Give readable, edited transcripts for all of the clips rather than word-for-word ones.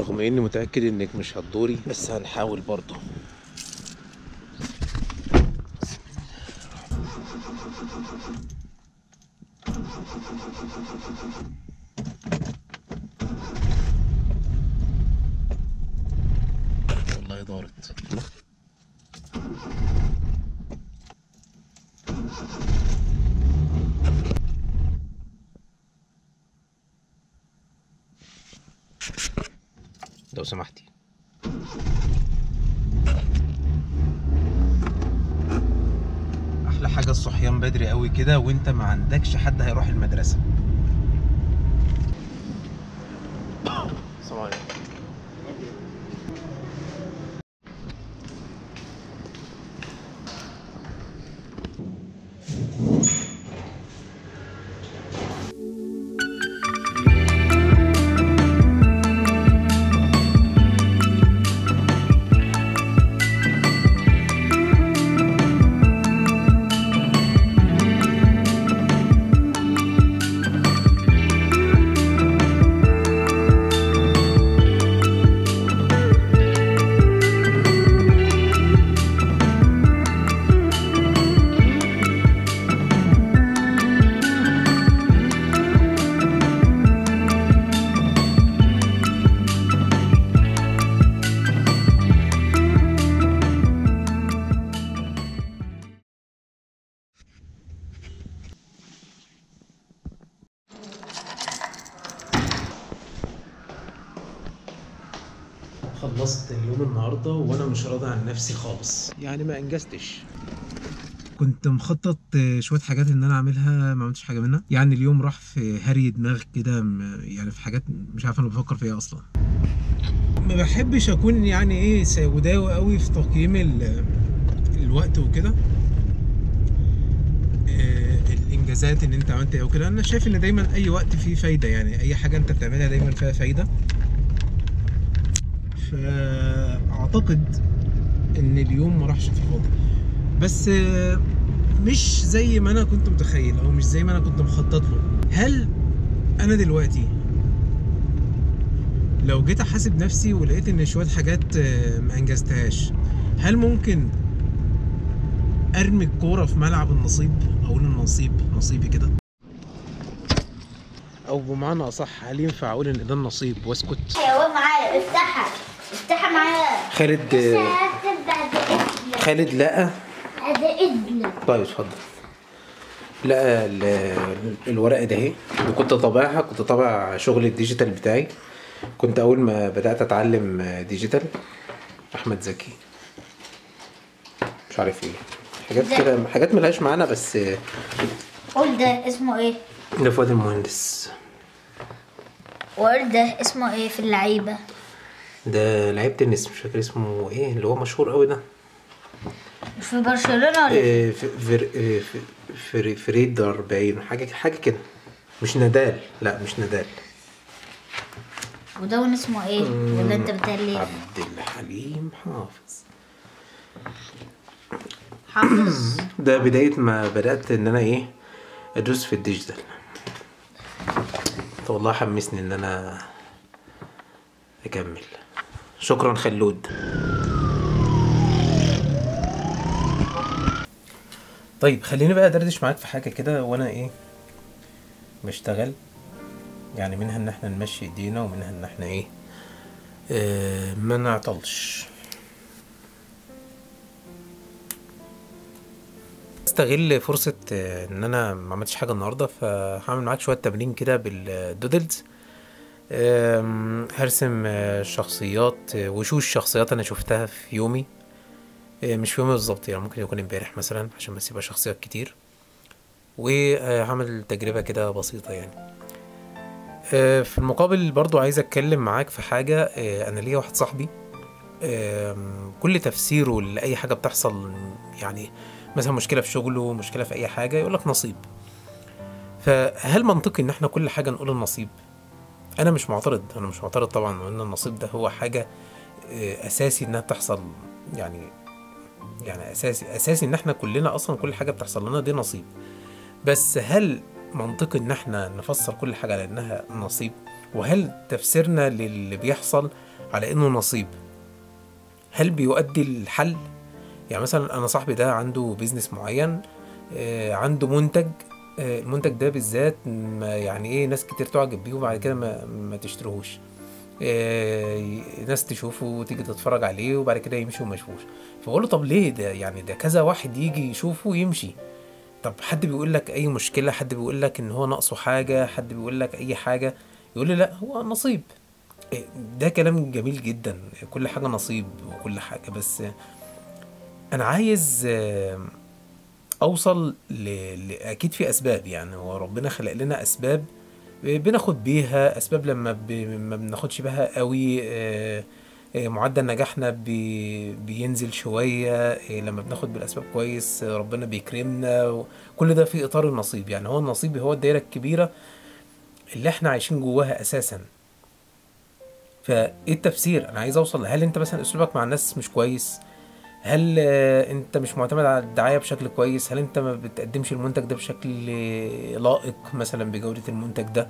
رغم اني متاكد انك مش هتدوري، بس هنحاول برضه. والله دارت. لو سمحتي. احلى حاجة الصحيان بدري قوي كده وانت ما عندكش حد هيروح المدرسة. السلام عليكم. خلصت اليوم النهارده وانا مش راضي عن نفسي خالص، يعني ما انجزتش. كنت مخطط شوية حاجات ان انا اعملها، ما عملتش حاجة منها. يعني اليوم راح في هري دماغ كده، يعني في حاجات مش عارف انا بفكر فيها اصلا. ما بحبش اكون يعني ايه سوداوي قوي في تقييم الوقت وكده، الانجازات ان انت عملت ايه وكده. انا شايف ان دايما اي وقت فيه فايده، يعني اي حاجة انت بتعملها دايما فيها فايده. فاعتقد ان اليوم ما راحش في الفاضي، بس مش زي ما انا كنت متخيل او مش زي ما انا كنت مخطط له. هل انا دلوقتي لو جيت احاسب نفسي ولقيت ان شوية حاجات ما انجزتهاش، هل ممكن ارمي الكورة في ملعب النصيب، اقول النصيب نصيبي كده؟ او بمعنى اصح، هل ينفع اقول ان ده النصيب واسكت؟ ايوه معايا، افتحها افتحها معايا. خالد خالد لقى بعد اذنك. طيب اتفضل. لقى الورقة ده اهي اللي كنت طابعها، كنت طابع شغل ال digital بتاعي. كنت اول ما بدات اتعلم digital، احمد زكي مش عارف ايه، حاجات كده، حاجات ملهاش معنى. بس قول ده اسمه ايه؟ ده فؤاد المهندس. وقول ده اسمه ايه في اللعيبة؟ ده لعيب تنس مش فاكر اسمه ايه، اللي هو مشهور قوي ده في برشلونة ولا ايه؟ فريدر باين، حاجة كده. مش نادال، لا مش نادال. وده اسمه ايه؟ ولا انت بتقول عبد الحليم حافظ. حافظ ده بداية ما بدات ان انا ايه ادوس في ال digital. والله حمسني ان انا اكمل. شكرا خلود. طيب خليني بقى ادردش معاك في حاجة كده وانا ايه بشتغل، يعني منها ان احنا نمشي ايدينا ومنها ان احنا ايه ما نعطلش. استغل فرصة ان انا ما عملتش حاجة النهارده، فهعمل معاك شوية تمرين كده بال doodles. هرسم شخصيات، وشوش شخصيات انا شفتها في يومي، مش في يومي بالظبط، يعني ممكن يكون امبارح مثلا، عشان بس يبقى شخصيات كتير. وهعمل تجربه كده بسيطة يعني. في المقابل برضو عايز اتكلم معاك في حاجة. انا ليا واحد صاحبي كل تفسيره لاي حاجة بتحصل، يعني مثلا مشكلة في شغله، مشكلة في اي حاجة، يقولك نصيب. فهل منطقي ان احنا كل حاجة نقول النصيب؟ انا مش معترض، انا مش معترض طبعا ان النصيب ده هو حاجة اساسي انها بتحصل، يعني اساسي ان احنا كلنا اصلا كل حاجة بتحصل لنا دي نصيب. بس هل منطقي ان احنا نفسر كل حاجة على انها نصيب؟ وهل تفسيرنا للي بيحصل على انه نصيب، هل بيؤدي الحل؟ يعني مثلا انا صاحبي ده عنده business معين، عنده منتج، المنتج ده بالذات يعني ايه، ناس كتير تعجب بيه وبعد كده ما تشتريهوش، ناس تشوفه وتيجي تتفرج عليه وبعد كده يمشي وما يشوفوش. فبقول له طب ليه ده؟ يعني ده كذا واحد يجي يشوفه ويمشي. طب حد بيقول لك اي مشكلة؟ حد بيقول لك ان هو ناقصه حاجة؟ حد بيقول لك اي حاجة؟ يقول لي لا هو نصيب. ده كلام جميل جدا، كل حاجة نصيب وكل حاجة، بس انا عايز اوصل اكيد في اسباب. يعني هو ربنا خلق لنا اسباب بناخد بيها، اسباب لما ما بناخدش بها قوي معدل نجاحنا بينزل شوية، لما بناخد بالاسباب كويس ربنا بيكرمنا. كل ده في اطار النصيب. يعني هو النصيب هو الدايرة الكبيرة اللي احنا عايشين جواها اساسا. فايه التفسير؟ انا عايز اوصل، هل انت مثلا اسلوبك مع الناس مش كويس؟ هل انت مش معتمد على الدعاية بشكل كويس؟ هل انت ما بتقدمش المنتج ده بشكل لائق مثلا بجودة المنتج ده؟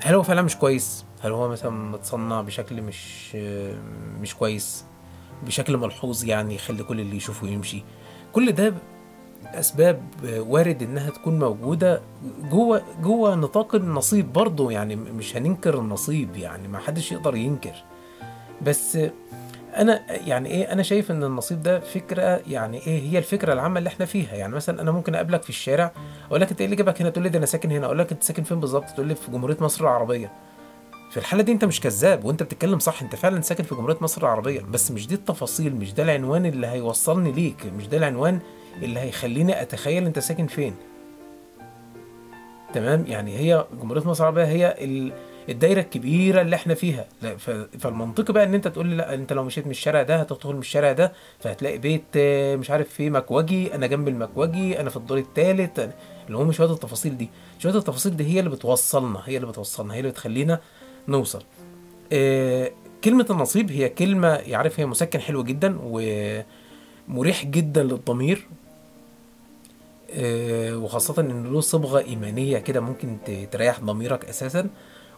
هل هو فعلا مش كويس؟ هل هو مثلا متصنع بشكل مش كويس بشكل ملحوظ يعني يخلي كل اللي يشوفه يمشي؟ كل ده اسباب وارد انها تكون موجودة جوه نطاق النصيب برضو. يعني مش هننكر النصيب، يعني ما حدش يقدر ينكر، بس انا يعني ايه، انا شايف ان النصيب ده فكرة، يعني ايه هي الفكرة العامة اللي احنا فيها. يعني مثلا انا ممكن اقابلك في الشارع اقول لك انت ايه اللي جابك هنا؟ تقول لي ده انا ساكن هنا. اقول لك انت ساكن فين بالظبط؟ تقول لي في جمهورية مصر العربية. في الحالة دي انت مش كذاب وانت بتتكلم صح، انت فعلا ساكن في جمهورية مصر العربية، بس مش دي التفاصيل، مش ده العنوان اللي هيوصلني ليك، مش ده العنوان اللي هيخليني اتخيل انت ساكن فين. تمام؟ يعني هي جمهورية مصر العربية هي الدايرة الكبيرة اللي احنا فيها. فالمنطقي بقى ان انت تقول لي لا انت لو مشيت من الشارع ده هتدخل من الشارع ده فهتلاقي بيت مش عارف فيه مكوجي، انا جنب المكوجي، انا في الدور الثالث. اللي هم شوية التفاصيل دي، شوية التفاصيل دي هي اللي بتوصلنا، هي اللي بتوصلنا، هي اللي بتخلينا نوصل. كلمة النصيب هي كلمة يعرف هي مسكن حلو جدا ومريح جدا للضمير، وخاصة ان له صبغة ايمانية كده ممكن تريح ضميرك اساسا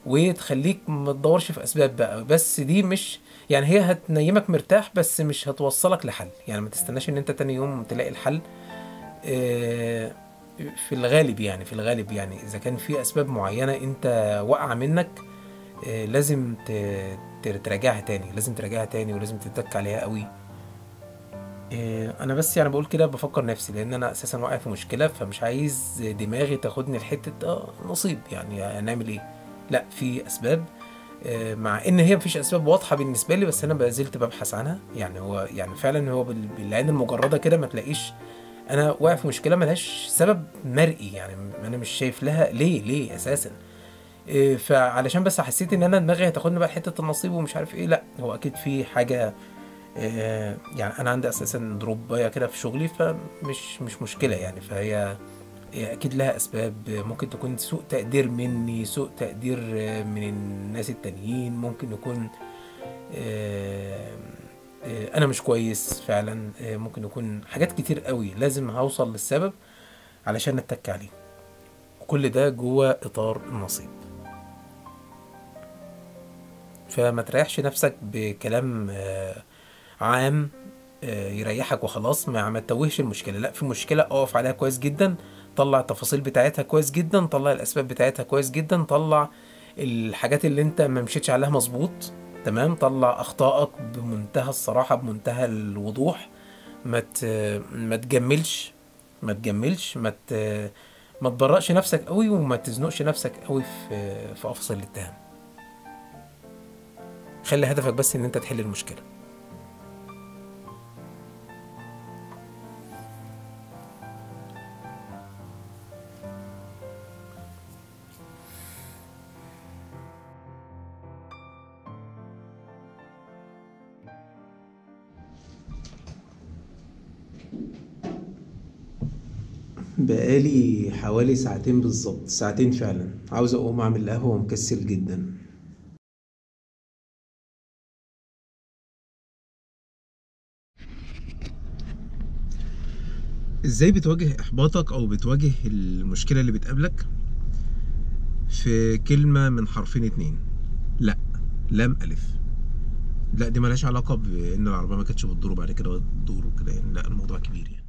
وتخليك ما تدورش في اسباب بقى. بس دي مش يعني هي هتنيمك مرتاح بس مش هتوصلك لحل. يعني ما تستناش ان انت تاني يوم تلاقي الحل. في الغالب يعني، في الغالب يعني اذا كان في اسباب معينة انت واقعة منك لازم تراجعها تاني، لازم تراجعها تاني ولازم تتك عليها قوي. انا بس يعني بقول كده بفكر نفسي، لان انا اساسا واقع في مشكلة، فمش عايز دماغي تاخدني لحتة نصيب. يعني هنعمل ايه؟ لا في اسباب، مع ان هي مفيش اسباب واضحة بالنسبة لي، بس انا ما زلت ببحث عنها. يعني هو يعني فعلا هو بالعين المجردة كده ما تلاقيش انا واقع في مشكلة ملهاش سبب مرئي، يعني انا مش شايف لها ليه اساسا. فعلشان بس حسيت ان انا دماغي هتاخدني بقى لحته النصيب ومش عارف ايه، لا هو اكيد في حاجة. يعني انا عندي اساسا دروبايه كده في شغلي، فمش مش مشكلة يعني، فهي اكيد لها اسباب. ممكن تكون سوء تقدير مني، سوء تقدير من الناس التانيين، ممكن يكون انا مش كويس فعلا، ممكن يكون حاجات كتير قوي. لازم هوصل للسبب علشان اتك عليه. كل ده جوه اطار النصيب. فما تريحش نفسك بكلام عام يريحك وخلاص، ما تتوهش المشكلة. لا، في مشكلة اقف عليها كويس جدا، طلع التفاصيل بتاعتها كويس جدا، طلع الاسباب بتاعتها كويس جدا، طلع الحاجات اللي انت ما مشيتش عليها مظبوط، تمام، طلع اخطائك بمنتهى الصراحة بمنتهى الوضوح. ما تجملش، ما تجملش، ما تبرأش نفسك قوي وما تزنقش نفسك قوي في قفص الاتهام. خلي هدفك بس ان انت تحل المشكلة. بقالي حوالي ساعتين بالظبط، ساعتين فعلا، عاوز اقوم اعمل قهوة ومكسل جدا. ازاي بتواجه احباطك او بتواجه المشكلة اللي بتقابلك؟ في كلمة من حرفين اتنين: لا. لام الف. لا دي مالهاش علاقة بان العربية ما كانتش بتدور وبعد كده بتدور وكده يعني، لا الموضوع كبير يعني.